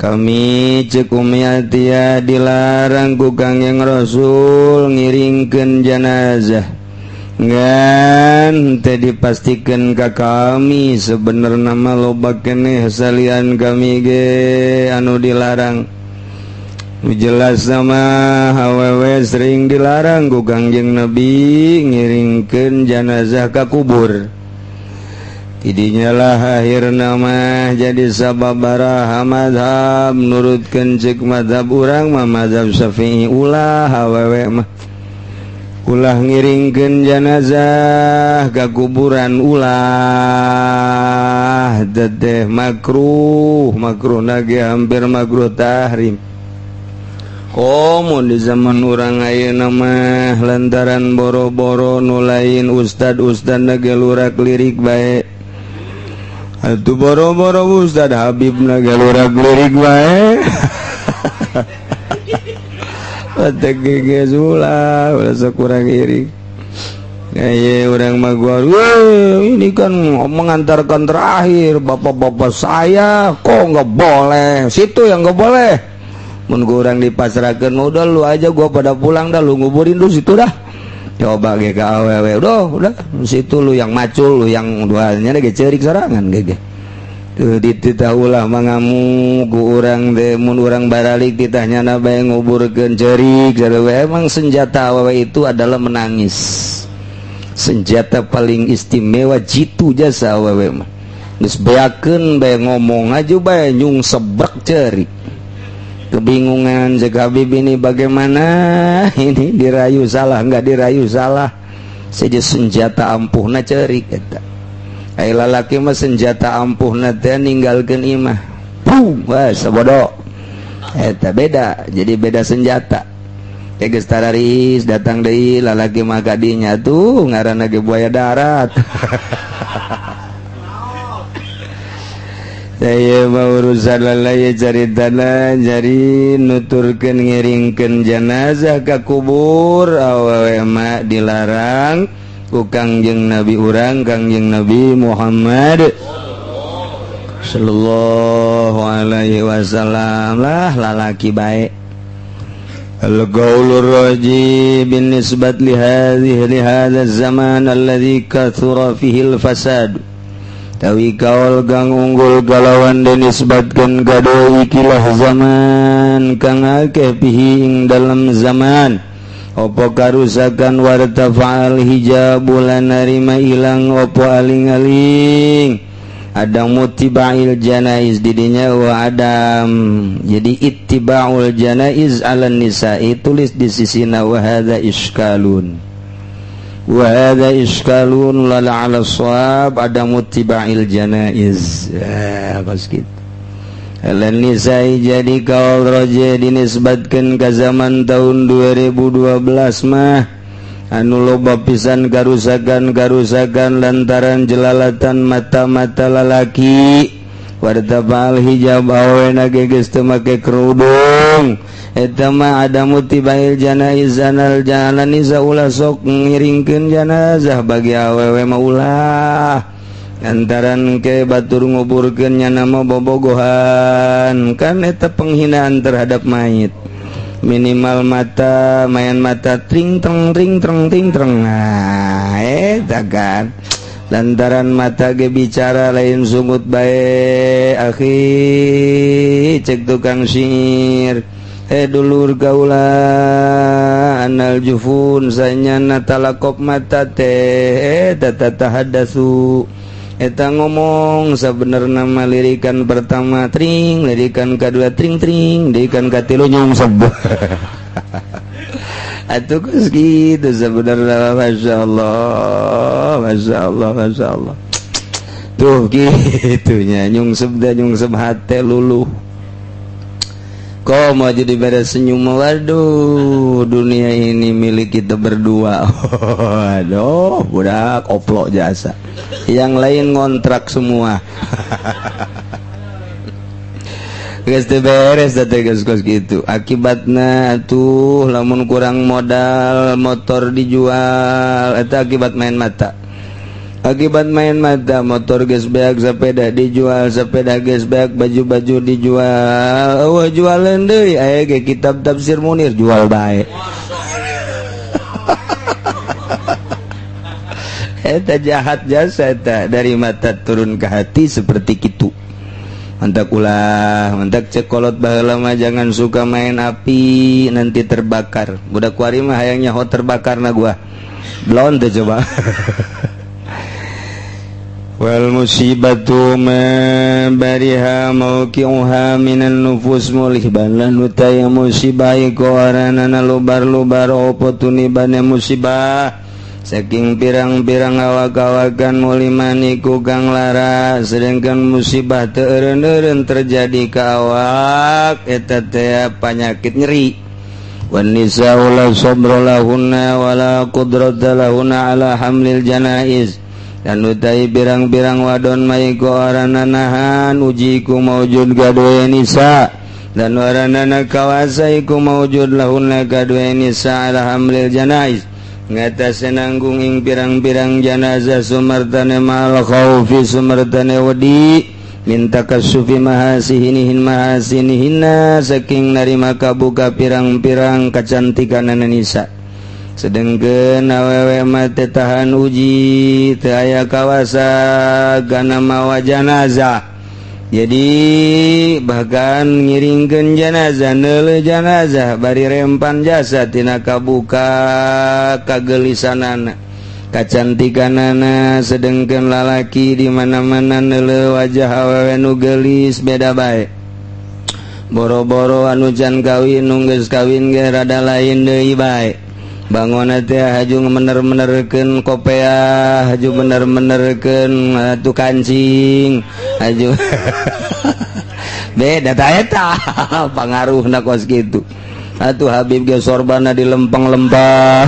Kami cek Umi Atiyah dilarang ku Kangjeng Rasul ngiringkeun jenazah. Ngan teh dipastikan ka kami, sebenarnya mah loba keneh salian kami ge anu dilarang. Jelas sama awewe sering dilarang ku Kangjeng Nabi ngiringkeun jenazah ka kubur. Tidinya lah akhirna mah jadi sababaraha madhab nurutkeun cek madhab urang mah, madhab Syafi'i, ulah awewe mah ulah ngiringkeun jenazah ka kuburan, ulah teteh makruh, makruh lagi hampir makruh tahrim. Komo di zaman urang ayeuna mah, lantaran boro-boro nu lain ustad, ustad ge lurak lirik bae atuh. Boro-boro ustad, Habib na ge lurak lirik bae. Batek geus ulah, ulah sok kurang iring. Ya, orang mah gua, ini kan mengantarkan terakhir bapak-bapak saya, kok nggak boleh? Situ yang nggak boleh. Mun kurang dipasrahkan, udah lu aja, gua pada pulang dah, lu nguburin lu situ dah. Coba ge ka awewe, udah situ lu yang macul, lu yang duanya ge ceurik sorangan ge. Tuh dititah ulah mangamuk ku urang teh. Mun urang baralik titahnya bae nguburkeun, ceurik. Emang senjata awewe itu adalah menangis, senjata paling istimewa, jitu jasa awewe mah. Geus beakeun bae, ngomong aja bae, nyung sebrek ceurik. Kebingungan cek Habib ini bagaimana ini, dirayu salah, nggak dirayu salah saja. Senjata ampuhna ceurik eta. Ai lalaki mah senjata ampuhna teh ninggalkeun imah. Puh, wah sabodo. Eta beda, jadi beda senjata. Ya geus tararis datang deui lalaki mah kadinya tuh ngaranna ge buaya darat. Saya mau urusan lalaya caritana, jadi nuturkeun ngiringkeun jenazah ka kubur awewe mah dilarang ku Kangjeng Nabi urang, Kangjeng Nabi Muhammad sallallahu alaihi wasallam. Lah, lalaki baik. Al-qaulur raji bin nisbat li hadhihi li hadha zaman alladhi kathura fihi al-fasad. Tawi kaul kang unggul kalawan dinisbatkeun kado ikilah zaman kang akeh fihi ing dalam zaman opo karusakan, wartafa'al hijab lan narima ilang opo aling-aling, ada mutiba'il janaiz didinya wa adam. Jadi ittiba'ul janaiz ala nisa'i, tulis di sisina wa hadza iskalun, wa hadza iskalun lala ala shawab ada muttiba'il janaiz pas gitu ala nisa'i. Jadi kaul roje dinisbatkeun ke zaman tahun 2012 mah anu loba pisan karusakan-karusakan lantaran jelalatan mata-mata lalaki, wartafa'al hijab, awena ge geus teu make kerudung. Eta mah ada mutibail janaiz anal jalan nisa, ulah sok ngiringkeun janazah bagi awewe mah ulah, lantaran ke batur nguburkeun nya nama bobogohan kan eta penghinaan terhadap mayit. Minimal mata mayan mata, tring treng tring treng ting treng. Nah, eta kan lantaran mata ge bicara, lain sungut bae akhi. Cek tukang sihir, eh dulur kaula, anal jufun sanyana talakop mata teh eta tahaddatsu, eta ngomong. Sebenarnya mah lirikan pertama tring, lirikan kedua tring tring, lirikan katilu nyungsep atuh. Kos gitu sebenarnya. Masya Allah, masya Allah, masya Allah. Tuh gitunya, nyungsep dah, nyungsep hati luluh. Kok mau jadi beres senyum? Waduh, dunia ini milik kita berdua. Waduh, budak oplok jasa, yang lain ngontrak semua. Geus teu beres teh, geus kos gitu akibatna tuh. Lamun kurang modal, motor dijual, eta akibat main mata. Akibat main mata, motor geus beak, sepeda dijual, sepeda geus beak, baju-baju dijual. Euweuh jualan deui, aya ge kitab tafsir Munir jual bae. Eta jahat jasa eta, dari mata turun ke hati seperti kitu. Mantak ulah, mantak cek kolot baheula mah, jangan suka main api, nanti terbakar. Budak kuari mah hayang nyaho terbakar na gua. Belon teh coba. Wal musibatu ma bariha mauqi'uha minan nufus mulihban lan utai musibah iku aranana lubar-lubar opo tunibane musibah saking pirang-pirang awak-awakan muliman iku kang lara, sedangkan musibah teu eureun-eureun terjadi ka awak eta teh panyakit nyeri. Wan nisa'u la sabra lahunna wala qudrata lahunna ala hamlil janaiz dan utai pirang-pirang wadon mah iku arana nahan uji iku maujud kadue nisa dan waranana kawasa iku maujud lahunna kadue nisa ala hamlil janaiz ngatasi nanggung ing pirang-pirang janazah sumartane mal khaufi sumartane wedi minta kasufi mahasihinihin mahasinihinna saking narima kabuka pirang-pirang kecantikan nisa. Sedengkeun awewe mah teu tahan uji, teu aya kawasa kana mawa janazah, jadi bahkan ngiringkeun janazah, neuleuh janazah bari rempan jasa tina kabuka kagelisanana, kacantikanana. Sedengkeun lalaki di mana-mana neuleuh wajah awewe nu geulis beda bae. Boro-boro anu can kawin, nu geus kawin ge rada lain deui bae. Bangun teh haju bener-benerkeun kopeah, haju bener-benerkeun atuh kancing, haju beda ta eta pangaruhna kos kitu. Atuh Habib ge sorbana di lempeng-lempeng,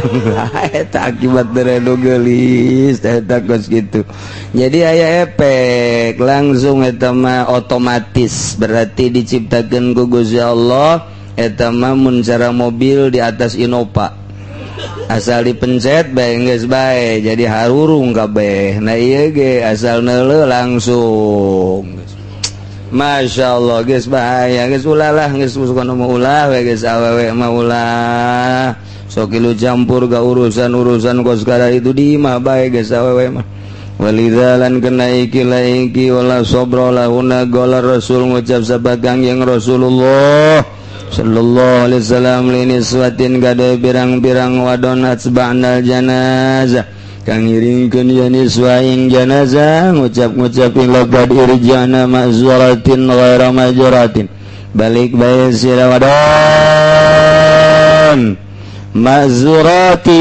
eta akibat deredo geulis eta kos kitu. Jadi aya efek langsung eta mah otomatis, berarti diciptakeun ku Gusti Allah eta mah mun cara mobil di atas Innova asal dipencet bae geus bae jadi harurung kabeh. Nah, ieu ge asal neuleuh langsung, Masya Allah, geus bahaya, geus ulah lah, geus kono mah ulah we, geus awewe mah ulah sok ilu campur ga urusan-urusan kos kada itu di imah bae geus awewe mah. Walidza lan kena iki la iki wala sabra lahuna qala Rasul ngucap sabagang yang Rasulullah sallallahu alaihi wasallam liniswatin gade pirang-pirang wadon atsba'nal janazah kang ngiringkeun ya niswa ing janazah, ngucap-ngucap ing laqad irja'na ma'zuratin ghaira majuratin, balik bae sira wadon ma'zuratin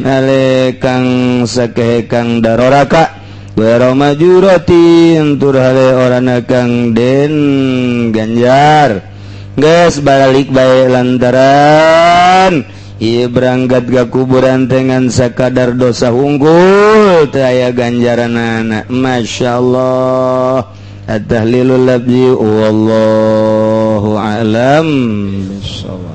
ale kang sakehe kang daroraka ghaira majuratin tur hale orana kang den ganjar. Geus balik bae lantaran ieu berangkat ka kuburan dengan sakadar dosa unggul teu aya ganjaranana. Masya Allah. At-tahlilul labzi wallahu a'lam bissawab.